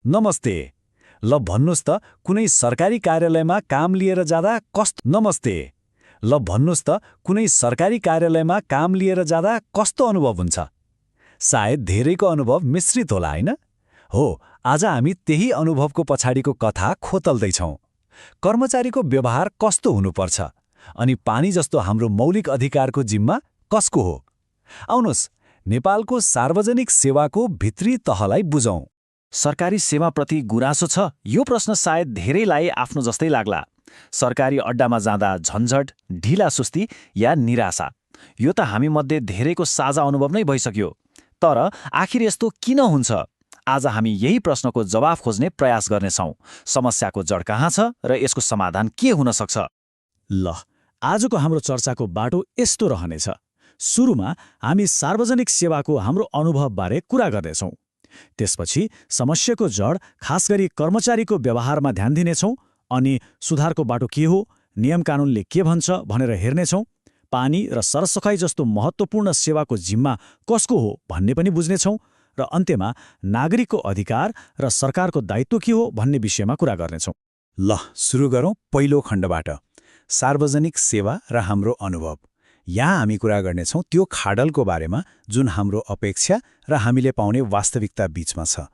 नमस्ते। ल भन्नुस् त कुनै सरकारी कार्यालयमा काम लिएर जाँदा कस्तो अनुभव हुन्छ? सायद धेरैको अनुभव मिश्रित होला हैन? हो, आज हामी त्यही अनुभवको पछाडिको कथा खोतल्दैछौँ। कर्मचारीको व्यवहार कस्तो हुनुपर्छ अनि पानी जस्तो हाम्रो मौलिक अधिकारको जिम्मा कसको हो? आउनुहोस्, नेपालको सार्वजनिक सेवाको भित्री तहलाई बुझौँ। सरकारी सेवाप्रति गुनासो छ? यो प्रश्न सायद धेरैलाई आफ्नो जस्तै लाग्ला। सरकारी अड्डामा जाँदा झन्झट, ढिलासुस्ती या निराशा, यो त हामीमध्ये धेरैको साझा अनुभव नै भइसक्यो। तर आखिर यस्तो किन हुन्छ? आज हामी यही प्रश्नको जवाफ खोज्ने प्रयास गर्नेछौँ। समस्याको जड कहाँ छ र यसको समाधान के हुन सक्छ? ल, आजको हाम्रो चर्चाको बाटो यस्तो रहनेछ। सुरुमा हामी सार्वजनिक सेवाको हाम्रो अनुभवबारे कुरा गर्नेछौँ। त्यसपछि समस्याको जड, खास गरी कर्मचारीको व्यवहारमा ध्यान दिनेछौँ अनि सुधारको बाटो के हो, नियम कानुनले के भन्छ भनेर हेर्नेछौँ। पानी र सरसफाइ जस्तो महत्त्वपूर्ण सेवाको जिम्मा कसको हो भन्ने पनि बुझ्नेछौँ र अन्त्यमा नागरिकको अधिकार र सरकारको दायित्व के हो भन्ने विषयमा कुरा गर्नेछौँ। ल, सुरु गरौँ पहिलो खण्डबाट, सार्वजनिक सेवा र हाम्रो अनुभव। यहाँ हामी कुरा गर्नेछौँ त्यो खाडलको बारेमा जुन हाम्रो अपेक्षा र हामीले पाउने वास्तविकता बीचमा छ।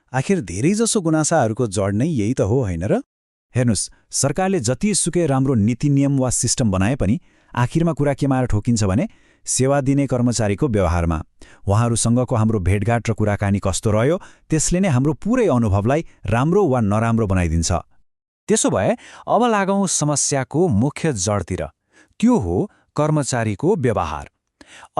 आखिर धेरैजसो गुनासाहरूको जड नै यही त हो, होइन र? हेर्नुस्, सरकारले जतिसुकै राम्रो नीति नियम वा सिस्टम बनाए पनि आखिरमा कुरा केमा आएर ठोकिन्छ भने सेवा दिने कर्मचारीको व्यवहारमा। उहाँहरूसँगको हाम्रो भेटघाट र कुराकानी कस्तो रह्यो, त्यसले नै हाम्रो पुरै अनुभवलाई राम्रो वा नराम्रो बनाइदिन्छ। त्यसो भए अब लागौँ समस्याको मुख्य जडतिर। त्यो हो कर्मचारीको व्यवहार।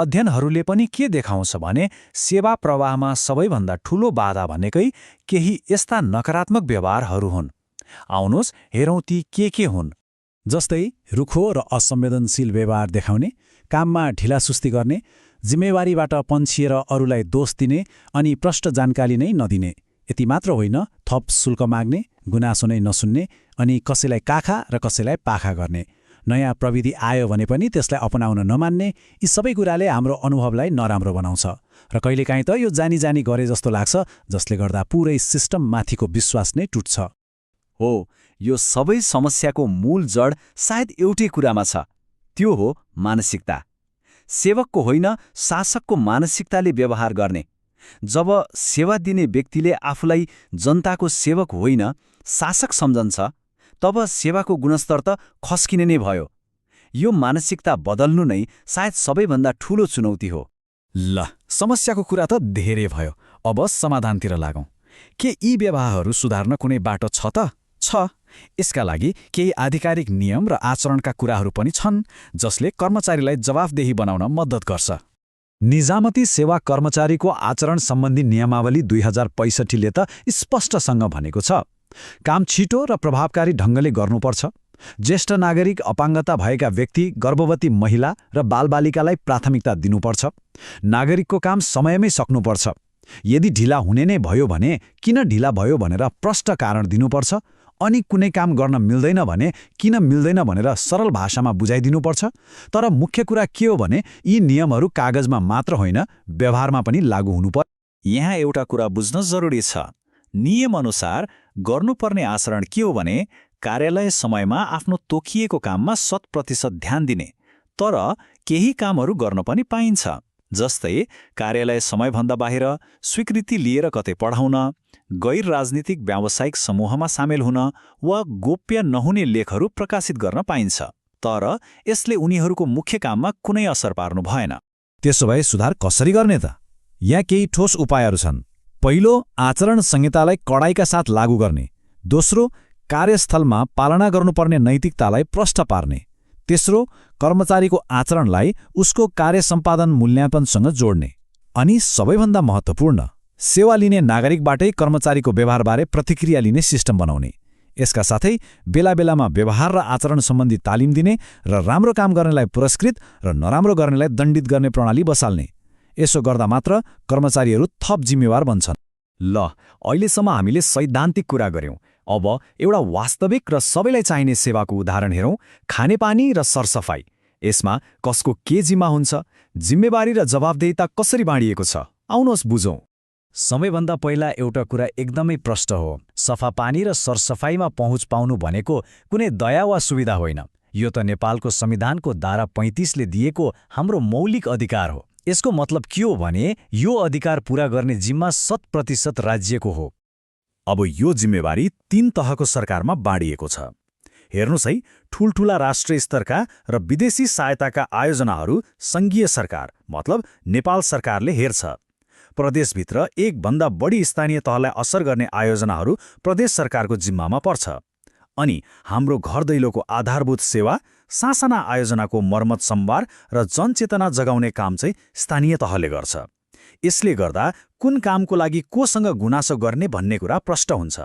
अध्ययनहरूले पनि के देखाउँछ भने सेवा प्रवाहमा सबैभन्दा ठूलो बाधा भनेकै केही यस्ता नकारात्मक व्यवहारहरू हुन्। आउनुहोस् हेरौँ ती के हुन्। जस्तै रुखो र असंवेदनशील व्यवहार देखाउने, काममा ढिलासुस्ती गर्ने, जिम्मेवारीबाट पन्छिएर अरूलाई दोष दिने अनि प्रष्ट जानकारी नै नदिने। यति मात्र होइन, थप शुल्क माग्ने, गुनासो नै नसुन्ने अनि कसैलाई काखा र कसैलाई पाखा गर्ने। नयाँ प्रविधि आयो भने पनि त्यसलाई अपनाउन नमान्ने। यी सबै कुराले हाम्रो अनुभवलाई नराम्रो बनाउँछ र कहिलेकाहीँ त यो जानी गरे जस्तो लाग्छ, जसले गर्दा पुरै सिस्टममाथिको विश्वास नै टुट्छ। हो, यो सबै समस्याको मूल जड सायद एउटै कुरामा छ। त्यो हो मानसिकता। सेवकको होइन, शासकको मानसिकताले व्यवहार गर्ने। जब सेवा दिने व्यक्तिले आफूलाई जनताको सेवक होइन, शासक सम्झन्छ, तब सेवाको गुणस्तर त खस्किने नै भयो। यो मानसिकता बदल्नु नै सायद सबैभन्दा ठूलो चुनौती हो। ल, समस्याको कुरा त धेरै भयो। अब समाधानतिर लागौँ। के यी व्यवहारहरू सुधार्न कुनै बाटो छ त? छ। यसका लागि केही आधिकारिक नियम र आचरणका कुराहरू पनि छन् जसले कर्मचारीलाई जवाफदेही बनाउन मद्दत गर्छ। निजामती सेवा कर्मचारीको आचरण सम्बन्धी नियमावली 2065ले त स्पष्टसँग भनेको छ, काम छिटो र प्रभावकारी ढङ्गले गर्नुपर्छ। ज्येष्ठ नागरिक, अपाङ्गता भएका व्यक्ति, गर्भवती महिला र बालबालिकालाई प्राथमिकता दिनुपर्छ। नागरिकको काम समयमै सक्नुपर्छ। यदि ढिला हुने नै भयो भने किन ढिला भयो भनेर प्रष्ट कारण दिनुपर्छ। अनि कुनै काम गर्न मिल्दैन भने किन मिल्दैन भनेर सरल भाषामा बुझाइदिनुपर्छ। तर मुख्य कुरा के हो भने यी नियमहरू कागजमा मात्र होइन, व्यवहारमा पनि लागू हुनुपर्छ। यहाँ एउटा कुरा बुझ्न जरुरी छ। नियमअनुसार गर्नुपर्ने आचरण के हो भने कार्यालय समयमा आफ्नो तोकिएको काममा 100% ध्यान दिने। तर केही कामहरू गर्न पनि पाइन्छ, जस्तै कार्यालय समयभन्दा बाहिर, स्वीकृति लिएर कतै पढाउन, गैर राजनीतिक व्यावसायिक समूहमा सामेल हुन वा गोप्य नहुने लेखहरू प्रकाशित गर्न पाइन्छ। तर यसले उनीहरूको मुख्य काममा कुनै असर पार्नु भएन। त्यसो भए सुधार कसरी गर्ने त? यहाँ केही ठोस उपायहरू छन्। पहिलो, आचरण संहितालाई कडाइका साथ लागू गर्ने। दोस्रो, कार्यस्थलमा पालना गर्नुपर्ने नैतिकतालाई प्रष्ट पार्ने। तेस्रो, कर्मचारीको आचरणलाई उसको कार्य सम्पादन मूल्याङ्कनसँग जोड्ने। अनि सबैभन्दा महत्त्वपूर्ण, सेवा लिने नागरिकबाटै कर्मचारीको व्यवहारबारे प्रतिक्रिया लिने सिस्टम बनाउने। यसका साथै बेला बेलामा व्यवहार र आचरण सम्बन्धी तालिम दिने र राम्रो काम गर्नेलाई पुरस्कृत र नराम्रो गर्नेलाई दण्डित गर्ने प्रणाली बसाल्ने। यसो गर्दा मात्र कर्मचारीहरू थप जिम्मेवार बन्छन्। ल, अहिलेसम्म हामीले सैद्धान्तिक कुरा गर्यौं। अब एउटा वास्तविक र सबैलाई चाहिने सेवाको उदाहरण हेरौँ, खानेपानी र सरसफाइ। यसमा कसको के जिम्मा हुन्छ, जिम्मेवारी र जवाफदेहिता कसरी बाँडिएको छ, आउनुहोस् बुझौँ। सबैभन्दा पहिला एउटा कुरा एकदमै प्रष्ट हो। सफा पानी र सरसफाइमा पहुँच पाउनु भनेको कुनै दया वा सुविधा होइन। यो त नेपालको संविधानको धारा 35ले दिएको हाम्रो मौलिक अधिकार हो। यसको मतलब के हो भने यो अधिकार पूरा गर्ने जिम्मा 100% राज्यको हो। अब यो जिम्मेवारी 3 तहको सरकारमा बाँडिएको छ। हेर्नुस् है, ठूल्ठूला राष्ट्रिय स्तरका र विदेशी सहायताका आयोजनाहरू सङ्घीय सरकार मतलब नेपाल सरकारले हेर्छ। प्रदेशभित्र एकभन्दा बढी स्थानीय तहलाई असर गर्ने आयोजनाहरू प्रदेश सरकारको जिम्मामा पर्छ। अनि हाम्रो घर दैलोको आधारभूत सेवा, सासाना आयोजनाको मर्मत सम्भार र जनचेतना जगाउने काम चाहिँ स्थानीय तहले गर्छ। यसले गर्दा कुन कामको लागि कोसँग गुनासो गर्ने भन्ने कुरा प्रष्ट हुन्छ।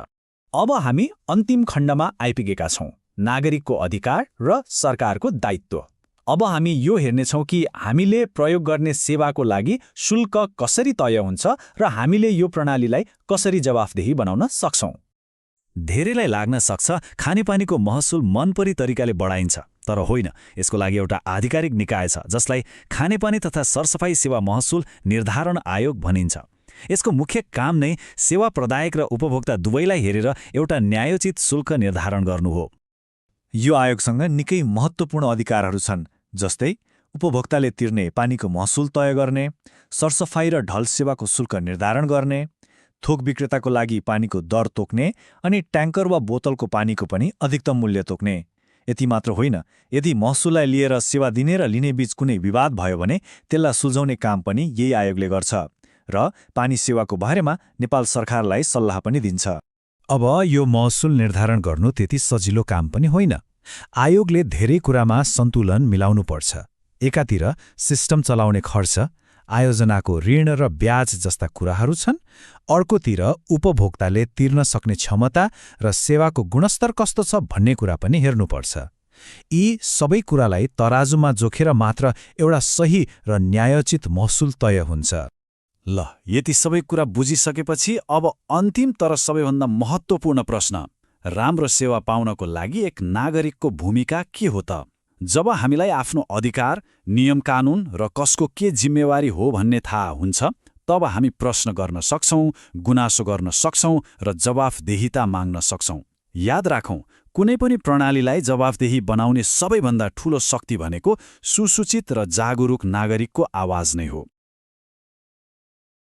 अब हामी अन्तिम खण्डमा आइपुगेका छौँ, नागरिकको अधिकार र सरकारको दायित्व। अब हामी यो हेर्नेछौँ कि हामीले प्रयोग गर्ने सेवाको लागि शुल्क कसरी तय हुन्छ र हामीले यो प्रणालीलाई कसरी जवाफदेही बनाउन सक्छौँ। धेरैलाई लाग्न सक्छ खानेपानीको महसुल मनपरी तरिकाले बढाइन्छ, तर होइन। यसको लागि एउटा आधिकारिक निकाय छ जसलाई खानेपानी तथा सरसफाई सेवा महसुल निर्धारण आयोग भनिन्छ। यसको मुख्य काम नै सेवा प्रदायक र उपभोक्ता दुवैलाई हेरेर एउटा न्यायोचित शुल्क निर्धारण गर्नु हो। यो आयोगसँग निकै महत्त्वपूर्ण अधिकारहरू छन्, जस्तै उपभोक्ताले तिर्ने पानीको महसुल तय गर्ने, सरसफाई र ढल सेवाको शुल्क निर्धारण गर्ने, थोक विक्रेताको लागि पानीको दर तोक्ने अनि ट्याङ्कर वा बोतलको पानीको पनि अधिकतम मूल्य तोक्ने। यति मात्र होइन, यदि महसुललाई लिएर सेवा दिने र लिने बीच कुनै विवाद भयो भने त्यसलाई सुल्झाउने काम पनि यही आयोगले गर्छ र पानी सेवाको बारेमा नेपाल सरकारलाई सल्लाह पनि दिन्छ। अब यो महसुल निर्धारण गर्नु त्यति सजिलो काम पनि होइन। आयोगले धेरै कुरामा सन्तुलन मिलाउनुपर्छ। एकातिर सिस्टम चलाउने खर्च, आयोजनाको ऋण र ब्याज जस्ता कुराहरू छन्। अर्कोतिर उपभोक्ताले तिर्न सक्ने क्षमता र सेवाको गुणस्तर कस्तो छ भन्ने कुरा पनि हेर्नुपर्छ। यी सबै कुरालाई तराजुमा जोखेर मात्र एउटा सही र न्यायोचित महसुल तय हुन्छ। ल, यति सबै कुरा बुझिसकेपछि अब अन्तिम तर सबैभन्दा महत्त्वपूर्ण प्रश्न, राम्रो सेवा पाउनको लागि एक नागरिकको भूमिका के हो त? जब हामीलाई आफ्नो अधिकार, नियम कानुन र कसको के जिम्मेवारी हो भन्ने थाहा हुन्छ, तब हामी प्रश्न गर्न सक्छौँ, गुनासो गर्न सक्छौँ र जवाफदेहिता माग्न सक्छौँ। याद राखौँ, कुनै पनि प्रणालीलाई जवाफदेही बनाउने सबैभन्दा ठूलो शक्ति भनेको सुसूचित र जागरुक नागरिकको आवाज नै हो।